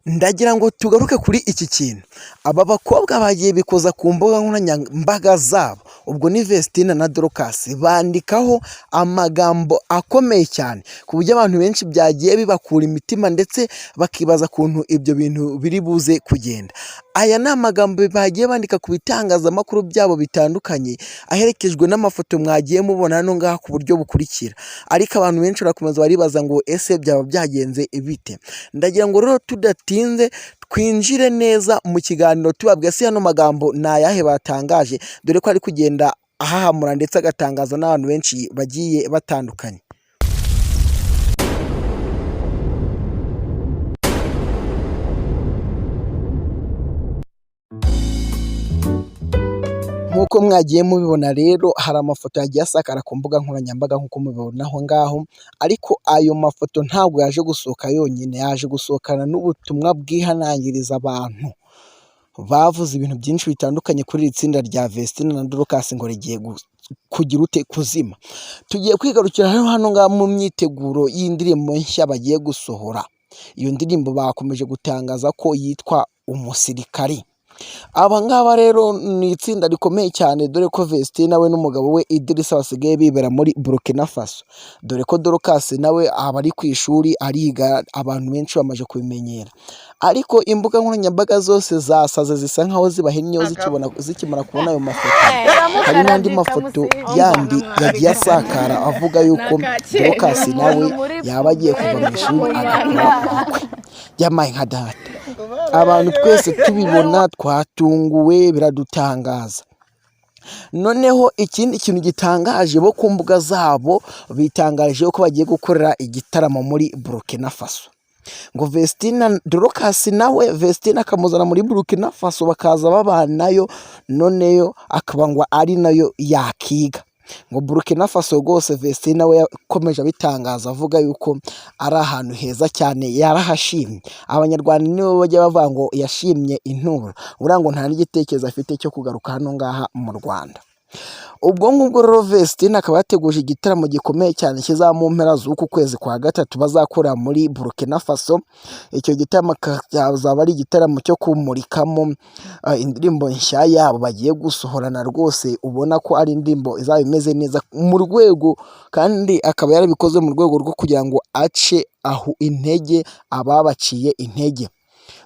Ndagira ngo tugaruke kuri iki kintu. Aba bakobwa bagiye bikoza ku mbuga nkoranyambaga zabo, ubwo ni Vestine na Dorcas, bandikaho amagambo akomeye cyane ku buryo abantu benshi byagiye bibakura imitima ndetse bakibaza ukuntu ibyo bintu biri buze kugenda. Aya ni amagambo bagiye bandika ku bitangazamakuru byabo bitandukanye, aherekejwe n'amafoto mwagiye mubona hano ngaha ku buryo bukurikira. Ariko abantu benshi barakomeza baribaza ngo ese byaba byagenze bite? Ndagira ngo rero tudatinze twinjire neza mu kiganiro tubabwira se ano magambo ni ayahe batangaje, dore ko ari kugenda ahahamura ndetse agatangaza n'abantu benshi bagiye batandukanye. Nk'uko mwagiye mubibona rero hari amafoto yagiye asakara ku mbuga nkoranyambaga nk'uko mubibona aho ngaho, ariko ayo mafoto ntabwo yaje gusohoka yonyine, yaje gusohokana n'ubutumwa bwihanangiriza abantu. Bavuze ibintu byinshi bitandukanye kuri iri tsinda rya Vestine na Dorcas ngo rigiye kugira ute kuzima. Tugiye kwigarukira hano ngaha mu myiteguro y'indirimbo nshya bagiye gusohora. Iyo ndirimbo bakomeje gutangaza ko yitwa Umusirikari. Aba ngaba rero ni itsinda rikomeye cyane, dore ko Vestine we n'umugabo we Idrissa basigaye bibera muri Burkina Faso, dore ko Dorcas nawe aba ari ku ishuri ariga, abantu benshi bamaze kubimenyera. Ariko imbuga nkoranyambaga zose zasaze zisa nkaho zibahennyeho zikimara kubona ayo mafoto. Hari n'andi mafoto yandi yagiye asakara avuga yuko Dorcas nawe yaba agiye kuva mu ishuri agakora ubukwe. Yamaye nka data. Abantu twese tubibona twatunguwe biradutangaza. Noneho ikindi kintu gitangaje, bo ku mbuga zabo bitangarije ko bagiye gukorera igitaramo muri Burkina Faso. Ngo Vestine Dorcas nawe Vestine akamuzana muri Burkina Faso bakaza babanayo, noneyo akaba ngo ari nayo yakiga. Ngo Burkina Faso rwose Vestine we yakomeje abitangaza avuga yuko ari ahantu heza cyane, yarahashimye. Abanyarwanda nibo bajya bavuga ngo yashimye inturo, buriya ngo nta n'igitekerezo afite cyo kugaruka hano ngaha mu Rwanda. Ubwo ngubwo rero Vestine akaba yateguje igitaramo gikomeye cyane kizaba mu mpera z'uku kwezi kwa gatatu bazakorera muri Burkina Faso. Icyo gitaramo kazaba ari igitaramo cyo kumurikamo indirimbo nshya yabo bagiye gusohorana, rwose ubona ko ari indirimbo izaba imeze neza mu rwego, kandi akaba yarabikoze mu rwego rwo kugira ngo ace aho intege ababaciye intege.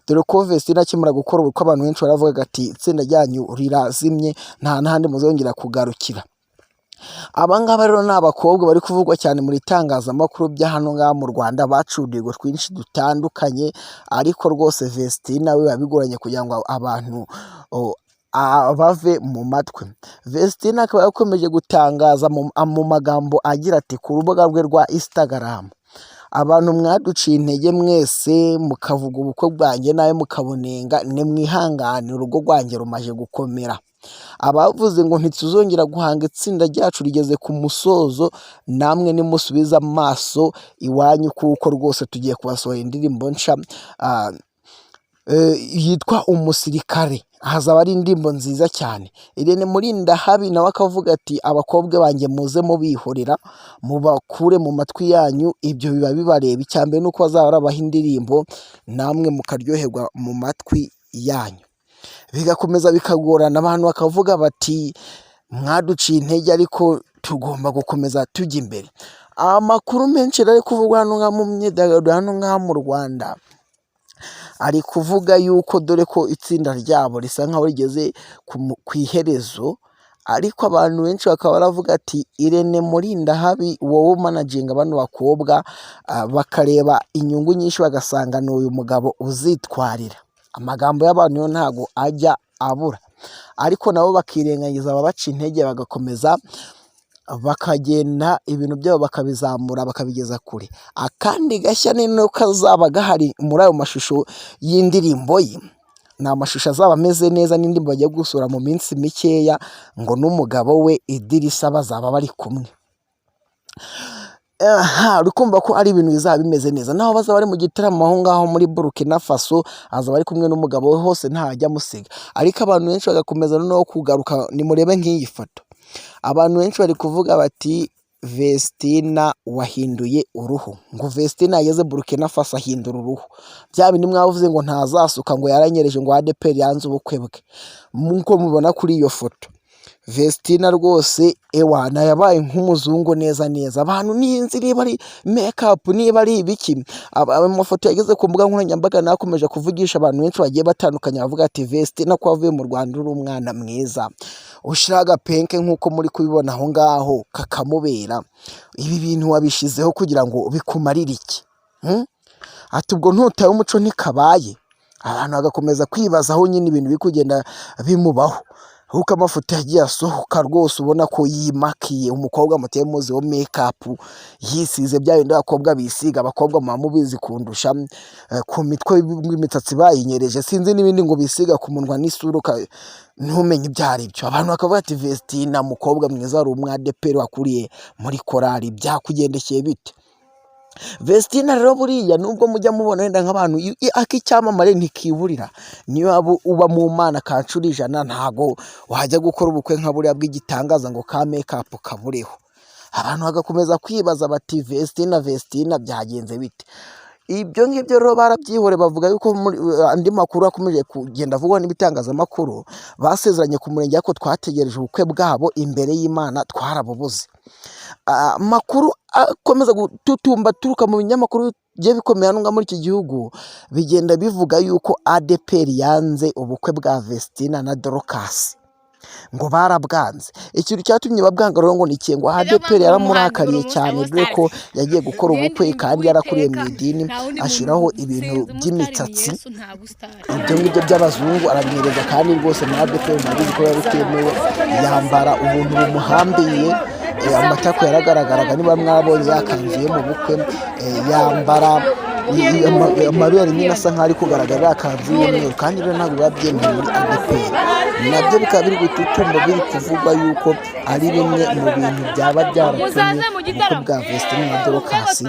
Dore ko Vestine akimara gukora ubukwe abantu benshi baravugaga ati itsinda ryanyu rirazimye, nta n'ahandi muzongera kugarukira. Aba ngaba rero ni abakobwa bari kuvugwa cyane mu itangazamakuru bya hano ngaha mu Rwanda, baciye uduhigo twinshi dutandukanye, ariko rwose Vestine we biba bigoranye kugira ngo abantu bave mu matwi. Vestine akaba yakomeje gutangaza mu magambo agira ati ku rubuga rwe rwa Instagram, abantu mwaduciye intege mwese mukavuga ubukwe bwanjye nawe mukabunenga, nimwihangane urugo rwanjye rumaze gukomera. Abavuze ngo ntituzongera guhanga itsinda ryacu rigeze ku musozo, namwe nimusubize amaso iwanyu kuko rwose tugiye kubasohora indirimbo nshya yitwa Umusirikare. Hazaba ari indirimbo nziza cyane. Irene Murindahabi nawe akavuga ati abakobwa banjye muze mubihorera mubakure mu matwi yanyu, ibyo biba bibareba. Icya mbere ni uko bazaba barabaha indirimbo namwe mukaryoherwa mu matwi yanyu. Bigakomeza bikagorana, abantu bakavuga bati mwaduciye intege ariko tugomba gukomeza tujya imbere. Amakuru menshi rero ari kuvugwa hano ngaha mu myidagaduro hano ngaha mu Rwanda, ari kuvuga yuko dore ko itsinda ryabo risa nkaho rigeze ku iherezo, ariko abantu benshi bakaba baravuga ati Irene Murindahabi wowe umanaginga bano bakobwa, bakareba inyungu nyinshi bagasanga ni uyu mugabo uzitwarira. Amagambo y'abantu yo ntago ajya abura, ariko nabo bakirengagiza ababaca intege bagakomeza bakagenda ibintu byabo bakabizamura bakabigeza kure. Akandi gashya ni uko kazaba gahari muri ayo mashusho y'indirimbo ye, ni amashusho azaba ameze neza n'indirimbo bagiye gusohora mu minsi mikeya, ngo n'umugabo we Idrissa bazaba bari kumwe. Aha uri kumva ko ari ibintu bizaba bimeze neza. Naho bazaba bari mu gitaramo aho ngaho muri Burkina Faso, azaba ari kumwe n'umugabo we hose ntajya amusiga. Ariko abantu benshi bagakomeza noneho kugaruka, nimurebe nk'iyi foto. Abantu benshi bari kuvuga bati Vestina wahinduye uruhu. Ngo Vestina yageze Burkina Faso ahindura uruhu. Bya bindi mwavuze ngo ntazasuka, ngo yaranyereje, ngo ADEPR yanze ubukwe bwe. Nk'uko mubibona kuri iyo foto, Vestina rwose ewana yabaye nk'umuzungu neza neza. Abantu ninzi niba ari makeup, niba ari ibiki. Amafoto yageze ku mbuga nkoranyambaga nakomeje kuvugisha abantu benshi bagiye batandukanye, bavuga ati: "Vestina, ko wavuye mu Rwanda uri umwana mwiza, ushyira agapenke nk'uko muri kubibona aho ngaho kakamubera, ibi bintu wabishyizeho kugira ngo bikumarire iki?" Ati: "Ubwo ntutaye umuco ntikabaye." Abantu bagakomeza kwibaza aho nyine ibintu biri kugenda bimubaho, kuko amafoto yagiye asohoka rwose ubona ko yimakiye, umukobwa muteye muzi wo makeup, yisize bya bindi abakobwa bisiga, abakobwa muba mubizi kundusha, ku mitwe imisatsi bayinyereje, sinzi n'ibindi ngo bisiga ku munwa n'isura ntumenye ibyo ari byo. Abantu bakavuga ati: "Vestina, mukobwa mwiza, wari umwadeperi wakuriye muri korali, byakugendekeye bite?" Vestina rero buriya nubwo mujya mubona wenda nk'abantu, ak'icyamamare ntikiburira, niyo waba uba mu Mana kanshuro 100, ntago wajya gukora ubukwe nka buriya bw'igitangaza ngo ka makeup kabureho. Abantu bagakomeza kwibaza bati: "Vestina, Vestina, byagenze bite?" Ibyo ngibyo rero barabyihoreye, bavuga yuko muri andi makuru akomeje kugenda avugwa n'ibitangazamakuru, basezeranye ku murenge, ariko twategereje ubukwe bwabo imbere y'Imana twarabubuze. Amakuru akomeza gututumba aturuka mu binyamakuru bigiye bikomeye hano ngaha muri iki gihugu, bigenda bivuga yuko ADEPR yanze ubukwe bwa Vestina na Dorcas, ngo barabwanze. Ikintu cyatumye babwanga rero ngo ni iki? Ngo ADEPR yaramurakariye cyane, dore ko yagiye gukora ubukwe kandi yarakuriye mu idini, ashyiraho ibintu by'imisatsi, ibyo ngibyo by'abazungu, arabimwereza, kandi rwose muri ADEPR murabizi ko biba bitemewe. Yambara ubuntu bumuhambiye, amatako yaragaragaraga, niba mwabonye yakanzu ye mu bukwe, yambara amabere nyine asa nkaho ari kugaragara, yakanzu y'umweru, kandi rero ntabwo biba byemewe muri ADEPR. Nabyo bikaba biri gututumba, biri kuvugwa yuko ari bimwe mu bintu byaba byaratumye ubukwe bwa Vestine na Dorcas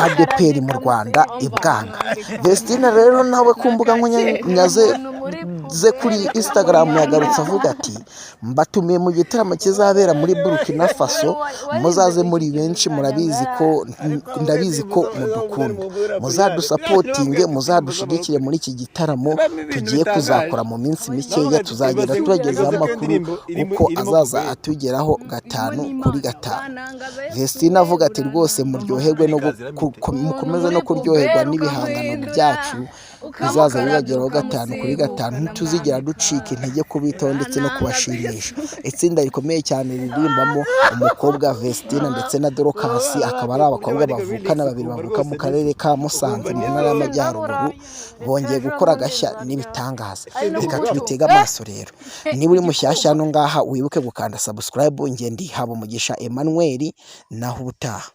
ADEPR mu Rwanda ibwanga. Vestine rero nawe ku mbuga nkoranyambaga ze kuri Instagram yagarutse avuga ati: "Mbatumiye mu gitaramo kizabera muri Burkina Faso, muzaze muri benshi, murabizi ko ndabizi ko mudukunda, muzadusapotinge, muzadushyigikire muri iki gitaramo tugiye kuzakora mu minsi mikeya. Tuzagenda tubagezaho amakuru uko azaza atugeraho gatanu kuri gatanu." Vestine avuga ati: "Rwose muryoherwe no mukomeze no kuryoherwa n'ibihangano byacu bizaza bibageraho gatanu kuri gatanu, ntituzigera ducika intege kubitaho ndetse no kubashimisha." Itsinda rikomeye cyane riririmbamo umukobwa Vestine ndetse na Dorcas, akaba ari abakobwa bavukana babiri bavuka mu karere ka Musanze mu Ntara y'Amajyaruguru, bongeye gukora agashya n'ibitangaza. Reka tubitege amaso rero. Niba uri mushyashya hano ngaha, wibuke gukanda subscribe. Ngende haba umugisha Emmanuel, naho ubutaha.